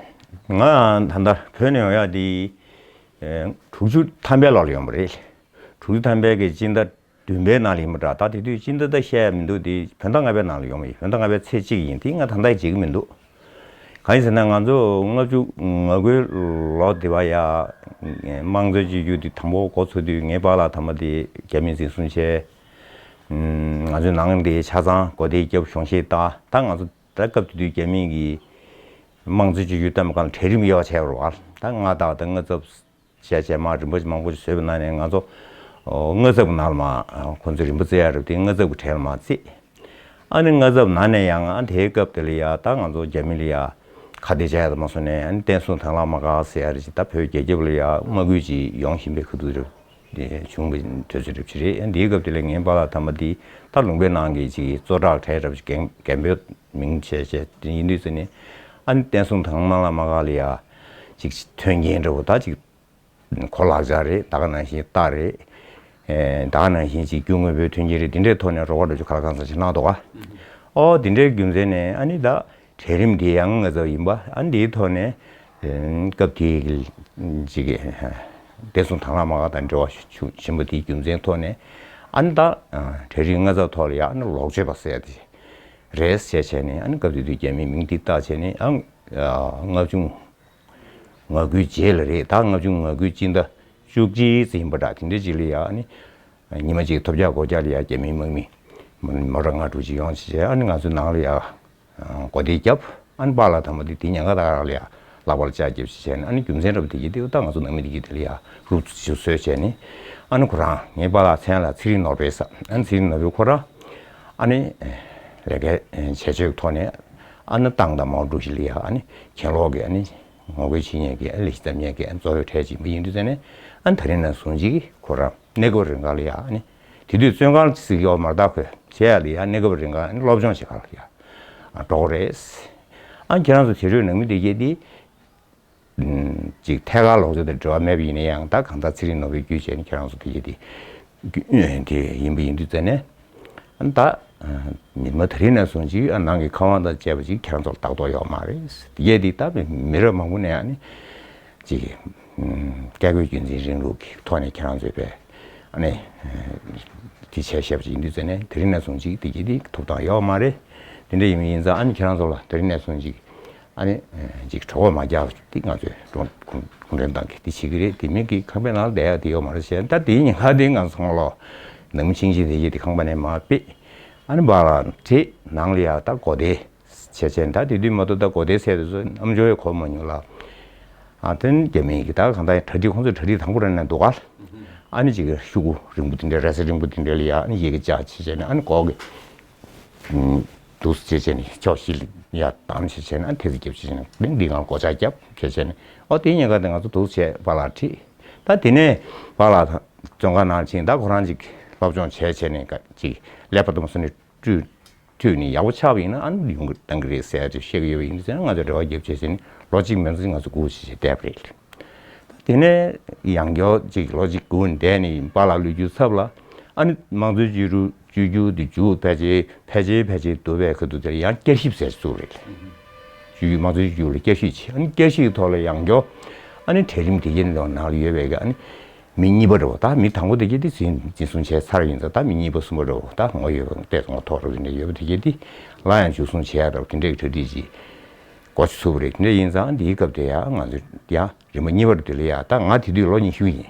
བྱས། ང་ད་ལྟ་བོད་ནས་ཡོང་ཡག་འདི་ཨེ་དྲུག་ཅུ་ཐམ་པའི་ལོ་ལ་ཡོང་བ་རེད། དྲུག་ཅུ་ཐམ་པའི་གི་སྤྱི་ཟླ་བདུན་པའི་ནང་ལ་ཡིན་པ་འདྲ། ད་དེ་དུས་སྤྱི་ཟླ་ད་བཤད་ཡ་མི་འདུག་དེ་བོད་ཟླ་ལྔ་པའི་ནང་ལ་ཡོང་བ་ཡིན། བོད་ཟླ་ལྔ་པའི་ཚེས་གཅིག་ཡིན། དེ་ང་ད་ལྟ་བརྗེད་ཀྱི་མི་འདུག་གང་ཡིན་ཟེར་ན། ང་ཚོ་ལྔ་བཅུ་ང་དགུའི་ལོ་དེ་བ་ཡ་དམངས་གཙོའི་བཅོས་བསྒྱུར་དེ་དང་པོ་འགོ་ཚུགས་དུས། ངའི་པཱ་ལགས་དམ་པ་དེ་རྒྱ་མིས་འཛིན་བཟུང་བྱས། ང་ཚོའི་ནང་དེ་ཆ་ཚང་གོ་བདེ་རྒྱབ་གཞུང་བཞེས་བཏང་། ད་ང་ཚོ་ད་སྐབས་དེ་དུས་རྒྱ་མི་གིས་དམངས་གཙོའི་བཅོས་བསྒྱུར་བཏང་བའི་སྒང་ལ་གྲལ་རིམ་ཡོ་བྱས་པ་རེད་བ། ད་མངའ་བདག་དང་མངའ་ཚབ་བྱས་བྱས་མར་རིམ་པ་མང་པོ་ཞིག་བཟོས་པའི་ནང་ནས། ང་ཚོ་མངའ་ཚབ་ནང་ལ་མར་ཁོང་ཚོས་རིམ་པ་བརྩི་ཡ་རེད། དེ་མངའ་ཚབ་ཀྱི་གྲལ་ལ་མར་བརྩིས། ཨ་ནི་མངའ་ཚབ་ནང་ནས་ཡང་ཨ་དེའི་སྐབས་དེ་ལ་ཡ་ད་ང་ཚོ་རྒྱ་མི་ལ་ཡ་ཁ་གཏད་བྱས་ཡ་དང་མ་སོང་ནས། ཨ་ནི་བསྟན་སྲུང་དང་བླངས་དམག་སྒར་ཟེར་ཡ་རེད་ཅིག་ད་བོད་རྒྱལ་ཁབ་ལ་ཡ་དམག་འཁྲུག་ཅིག་ཡོང་བཞིན་པའི་ཁ་ཐུག་རེད། དེ་བྱུང་བའི་དུས་ཚོད་རེད་ཅིག་རེད། ཨ་འདིའི་སྐབས་དེ་ལ་ངའི་པཱ་ལགས་དམ་པ་འདི་ད་ལུང་པའི་ནང་གི་ཅིག་གཙོ་བདག་གྲས་འདྲ་པོ་ཅིག་རྒན་རྒན་པོའི་མིང་བྱས་བྱས་དེ་ཡིན་དུས་ཙ་ནས། ཨ་ནི་བསྟན་སྲུང་དང་བླངས་དམག་སྒར་ལ་ཡ་ཅིག་མཐུན་རྐྱེན་འདྲ་པོ་ད་ཅིག་གོ་ལག་ཆ་རེད། ད་ག་ནང་བཞིན་རྟ་རེད། ཨེ་ད་ག་ནང་བཞིན་ཅིག་རྒྱུ་དངོས་པོའི་མཐུན་རྐྱེན་རེད། འདི་འདྲའི་ཐོག་ནས་རོགས་པ་འདྲ་པོ་ཅིག་ག་ལ་གང་འཚམ་ཞིག་གནང་འདུག་ག་ཨོ་དེ་འདྲའི་རྒྱུ་མཚན་ནས་ཨ་ནི་ད་གྲལ་རིམ་འདི་ཡང་མངའ་ཚབ་ཡིན་པ། ཨ་འདིའི་ཐོག་ནས་ཨེ་སྐབས་དེའི་ཅིག་བསྟན་སྲུང་དང་བླངས་དམག་སྒར་དང་འབྲེལ་བ་ཤུགས་ཆེན་པོ་དེའི་རྒྱུ་མཚན་ཐོག་ནས། ཨ་ནི་ད་གྲལ་རིམ་མངའ་ཚབ་ཐོག་ལ་ཡ་ཨ་ནི་ལོག་སྤྱོད་པ་ཟེར་ཡ་དེ་རེད་ཟེར་བྱས་ནས། ཨ་ནི་སྐབས་དེ་དུས་རྒྱ་མིས་མིང་དེ་བཏགས་བྱས་ནས། ཨ་ལྔ་བཅུ་ང་དགུའི་རྗེས་ལ་རེད། ད་ལྔ་བཅུ་ང་དགུའི་སྤྱི་ཟླ་བཅུ་གཅིག་ཙམ་ཡིན་པ་འདྲ། དེ་འདྲ་ཅིག་ལ་ཡ་ཨ་ནི་ཉི་མ་གཅིག་ཐོལ་རྒྱག་སྒོ་རྒྱག་ལ་ཡ་རྒྱ་མིའི་དམག་མི་མོ་ཊ་ལྔ་དྲུག་ཅིག་ཡོང་བྱས། ཨ་ནི་ང་ཚོའི་ནང་ལ་ཡ་གོ་བདེ་བརྒྱབ། ཨ་ནི་པཱ་ལགས་དམ་པ་དེ་དེ་ཉེན་ཁ་ད་ག་རང་ལ་ཡ་ལག་པ་ལ་ལྕག་བརྒྱབ་བྱས་བྱས་ནས། ཨ་ནི་རྒྱུ་མཚན་འདྲ་པོ་དེ་གྱིས་དེ་ད་ང་ཚོ་ནང་མི་དེ་གྱིས་དེ་ལ་ཡ་རུབ་ཅིག་བཟོས་བྱས་ནས། ཨ་ནི་ཁོ་རང་ངའི་པཱ་ལགས་མཚན་ལ་ཚེ་རིང་ནོར་བུ་ཟེར། ཨ་ནི་ཚེ་རིང་ནོར་བུ་ཁོ་རང་ཨ་ནི་ལས་ཀའི་བྱས་རྗེས་ཐོག་ནས། ཨ་ནི་ཏང་དང་མའོ་ཀྲུའུ་ཞི་ལ་ཡ་ཨ་ནི་གྱེན་ལོག་གི་ཨ་ནི་ངོ་རྒོལ་བྱེད་མཁན་གྱི་ཨ་ནི་ལས་གཞི་བརྩམ་མཁན་གྱི་ཨ་ནི་གཙོ་བོའི་གྲས་ཅིག་ཡིན་པ་ཡིན་དུས་ཙ་ནས། ཨ་ནི་ད་རིང་ནས་བཟུང་ཅིག་ཁོ་རང་གནས་སྐབས་རིང་ག་ལ་ཡ་ཨ་ནི་དེ་དུས་བཙོན་ཁང་ཟེར་གྱི་ཡོད་མ་རེད། ད་ཁོས་བྱས་ཡ་ལ་ཡ་གནས་སྐབས་རིང་ག་ཨ་ནི་སློབ་སྦྱོང་བྱེད་ག་ལ་ཡ་འགྲོ་གི་རེད། ཨ་ནི་ཁྱེད་རང་ཚོ་དེ་འཕྲོས་ནང་མི་དེ་གྱིས་དེ་ཅིག་ཐད་ཀར་ལོག་སྤྱོད་དང་འབྲེལ་བ་མེད་པ་ཡིན་ན་ཡང་། ད་གང་ལྟར་ཚེ་རིང་ནོར་བུའི་བརྒྱུད་བྱས་ནས་ཁྱེད་རང་ཚོ་དེ་གྱིས་དེ་དེ་ཡིན་པ་ཡིན་དུས་ཙ་ནས། ཨ་ནི་ད་ཉི་མ་ད་རིང་ནས་བཟུང་ཅིག་ཨ་ནང་གི་ཁ་དབང་དང་བཅས་པ་ཅིག་ཁྱེད་རང་ཚོར་ལྡག་ཐོག་ཡོད་མ་རེད། དེ་གས་དེ་ད་མི་རབས་མང་པོ་ནས་ཨ་ནི་ཅིག་བཀས་བཀོད་རྒྱུད་འཛིན་རིང་ལུགས་ཀྱི་ཐོག་ནས་ཁྱེད་རང་ཚོས་པས་ཨ་ནི་དེ་བྱས་བཤད་པ་ཅིག་ཡིན་དུས་ཙ་ནས། ད་རིང་ནས་བཟུང་ཅིག་དེ་གས་དེ་ཐོབ་ཐང་ཡོད་མ་རེད། དེ་འདྲ་ཡིན་མིན་ཡིན་ཙང་། ཨ་ནི་ཁྱེད་རང་ཚོ་ལ་ད་རིང་ནས་བཟུང་ཅིག་ཨ་ནི་ཅིག་གྲོད་ཁོག་མ་རྒྱགས་དེ་ང་ཚོས་གུང་ཁྲན་ཏང་གིས་དེ་བྱེད་ཀྱི་རེད། དེ་མིན་གྱི་ཁང་པའི་ནང་ལ་བསྡད་ཡ་དེ་ཡོད་མ་རེད་ཟེར། ད་དེའི་ཉེན་ཁ་དེ་ང་ཚོ་ཚང་མ་ལོ་ནང་མི་ཆིང་ཆིང་དེ་གྱིས་དེ་ཁང་པ་ནས་མར་ཕུད། ཨ་ནི་པཱ་ལགས་ཁྲིད། ནང་ལ་ཡ་ད་གོ་བདེ་བྱས་བྱས་ནས། ད་དེ་དུས་མ་གཏོགས་ད་གོ་བདེ་ཟེར་དུས་ཚོད་རྣམ་འབྱོར་ཡང་གོ་མ་མྱོང་ལ། ཨ་དེ་རྒྱ་མི་གིས་ད་གང་ལྟར་གྲ་སྒྲིག་ཁོང་ཚོས་གྲ་སྒྲིག་དང་པོ་རང་ནས་འདུག་ག་ཨ་ནི་ཅིག་ཤོག་གུ་རིང་པོ་དེ་འདྲ། ར་ས་རིང་པོ་དེ་འདྲ་ལ་ཡ་ཨ་ནི་ཡི་གེ་བཅག་བྱས་བྱས་ནས། ཨ་ནི་ལྐོག་གི་འདུག་སེ་བྱས་བྱས་ནས་ཕྱོགས་བཞི་ལ་ཡར་བསྡམས་བྱས་བྱས་ནས། ཨ་ནི་ཐེལ་ཙེ་རྒྱབ་བྱས་བྱས་ནས་གླིང་འདིའི་སྒང་སྒོ་ལྕགས་རྒྱབ་བྱས་བྱས་ནས། ཨོ་དེའི་ཉེན་ཁ་དེ་ང་ཚོ་འདུག་བྱས་པཱ་ལགས་ཁྲིད། ད་དེ་ནས་པཱ་ལགས་བཙོན་ཁང་ནང་ཕྱིན། ད་ཁོ་རང་ཅིག་སློབ་སྦྱོང་བྱས་བྱས་ནས་ཅིག་ཀླད་པ་དུམ་སོ་ནས་བཀྲུས་བཀྲུས་ནས་ཡག་པོ་ཆགས་པ་ཡིན་ན་ཨ་ནི་ཡོང་གི་གཏང་གི་རེད་ཟེར་ཅིག་བཤད་ཀྱི་ཡོད་པ་ཡིན་ཟེར་ན། ང་ཚོ་འབྲེལ་བ་རྒྱབ་བྱས་བྱས་ནས་ལོ་གཅིག་མིན་ཙམ་ང་ཚོ་སྒུག་བྱས་བྱས་བསྡད་པ་རེད། ད་དེ་ནས་ཡང་བསྐྱར་ཅིག་ལོ་གཅིག་སྒུག་ནས་བསྡད་ནས་པཱ་ལགས་ལུས་རྒྱུ་ཚབ་ལ་ཨ་ནི་དམངས་གཙོའི་བཅོས་བསྒྱུར་བཅོས་བསྒྱུར་དེ་མཇུག་ཕལ་ཆེར་ཕལ་ཆེར་ཕལ་ཆེར་བསྡུ་བའི་ཁ་ཐུག་དེར་ཡང་བསྐྱར་ཞིབ་ཟེར་བཙུགས་རེད། བཅོས་བསྒྱུར་དམངས་གཙོའི་བཅོས་བསྒྱུར་ལ་བསྐྱར་ཞིབ་བྱས། ཨ་ནི་བསྐྱར་ཞིབ་ཀྱི་ཐོག་ལ་ཡང་བསྐྱར་ཨ་ནི་གྲལ་རིམ་དེ་གའི་ནང་ལ་ཡོད་པའི་གི་ཨ་ནི་མི་གཉིས་པ་འདྲ་བོ། ད་མི་དང་པོ་དེ་གའི་དེ་འཛིན་འཛིན་བཟུང་བྱས་ཚར་ཡིན་ཙང་། ད་མི་གཉིས་པ་གསུམ་པ་འདྲ་བོ། ད་ངོ་ཡོད་པ་ཏོག་ཙམ་ངོ་ཐོག་རེ་རེ་ནས་ཡོད་པ་དེ་གའི་དེ་ལ་ཡང་འཇུ་བཟུང་བྱས་ཡ་འདྲ་བོ་དེ་འདྲའི་གྲ་སྒྲིག་ཅིག་འགོ་ཚུགས་པ་རེད། དེ་འདྲ་ཡིན་ཙང་འདིའི་སྐབས་དེ་ཡང་ང་ཚོ་ཡང་རིམ་པ་གཉིས་པར་དེ་ལ་ཡ། ད་ང་དེ་དུས་ལོ་ཉི་ཤུ་ཡིན།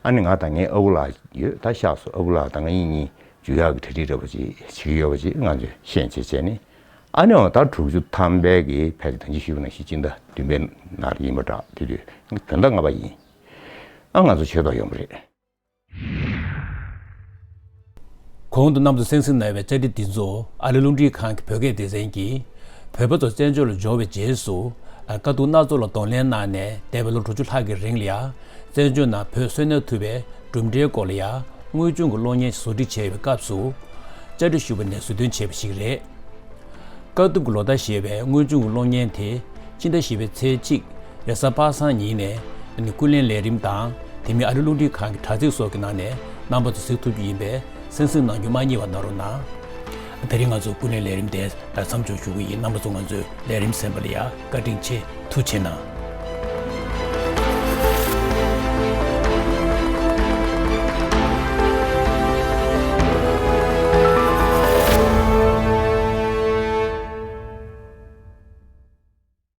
ཨ་ནི་ང་དང་ངའི་ཨ་ཁུ་ལགས་ཡོད། ད་གཤགས་སོང་། ཨ་ཁུ་ལགས་དང་ང་གཉིས་གཉིས་འཇུ་ཡག་གི་གྲ་སྒྲིག་འདྲ་བོ་ཅིག་བྱེད་ཀྱི་ཡོད་པ་ཅིག་ང་ཚོས་ཤེས་བྱས་བྱས་ནས། ཨ་ནི་འོ་ད་དྲུག་ཅུ་ཐམ་པའི་གི་ཕལ་ཆེར་ད་གིན་ཞུས་པ་ནང་བཞིན་སྤྱི་ཟླ་བདུན་པའི་ནང་ལ་ཡིན་པ་འདྲ། དེ་དུས་བོད་ཟླ་ལྔ་པ་ཡིན། ཨ་ང་ཚོ་ཆོས་ཐོག་ཡོང་པ་རེད། གོང་དུ་རྣམ་ཚོས་གསན་གཟིགས་གནང་བའི་བཅར་འདྲི་འདི་ཚོ་ཨ་རི་རླུང་འཕྲིན་ཁང་གི་བོད་སྐད་སྡེ་ཚན་གྱིས་བོད་པ་ཚོ་བཙན་བྱོལ་ལ་འབྱོར་བའི་རྗེས་སུ་དཀའ་སྡུག་སྣ་ཚོགས་ལ་གདོང་ལེན་གནང་ནས་འདས་པའི་ལོ་དྲུག་ཅུ་ལྷག་གི་རིང་ལ་ཡང་བཙན་བྱོལ་ནང་བོད་གསོན་གནས་ཐུབ་པའི་གྲུབ་འབྲས་སྐོར་ལ་ཡང་དངོས་བྱུང་གི་གློག་བརྙན་བཟོ་སྒྲིག་བྱས་པའི་སྐབས་སུ་བཅར་འདྲི་ཞུས་པ་ནས་བཟོ་སྐྲུན་བྱས་པ་ཞིག་རེད། དཀའ་ཐུབ་ཀྱི་ལོ་ཟླ་ཞེས་པའི་དངོས་བྱུང་གི་གློག་བརྙན་དེ་ཕྱི་ཟླ་བཞི་པའི་ཚེས་གཅིག་རེས་གཟའ་པ་སངས་ཉིན་ནས་ནི་ཀུན་གླེང་ལས་རིམ་དང་དེ་མིན་ཨ་རི་རླུང་འཕྲིན་ཁང་གི་དྲ་ཚིགས་སོགས་ཀྱི་ནང་ནས་རྣམ་པ་ཚོ་གཟིགས་ཐུབ་རྒྱུ་ཡིན་པས་གསན་གཟིགས་གནང་རྒྱུ་མ་བསྙེལ་བ་གནང་རོགས་གནང་། དེ་རིང་ང་ཚོ་ཀུན་གླེང་ལས་རིམ་དེ་མཚམས་འཇོག་ཞུ་གི་ཡིན། རྣམ་པ་ཚོ་ང་ཚོའི་ལས་རིམ་གསན་པ་ལ་ཡང་བཀའ་དྲིན་ཆེ། ཐུགས་རྗེ་གནང་།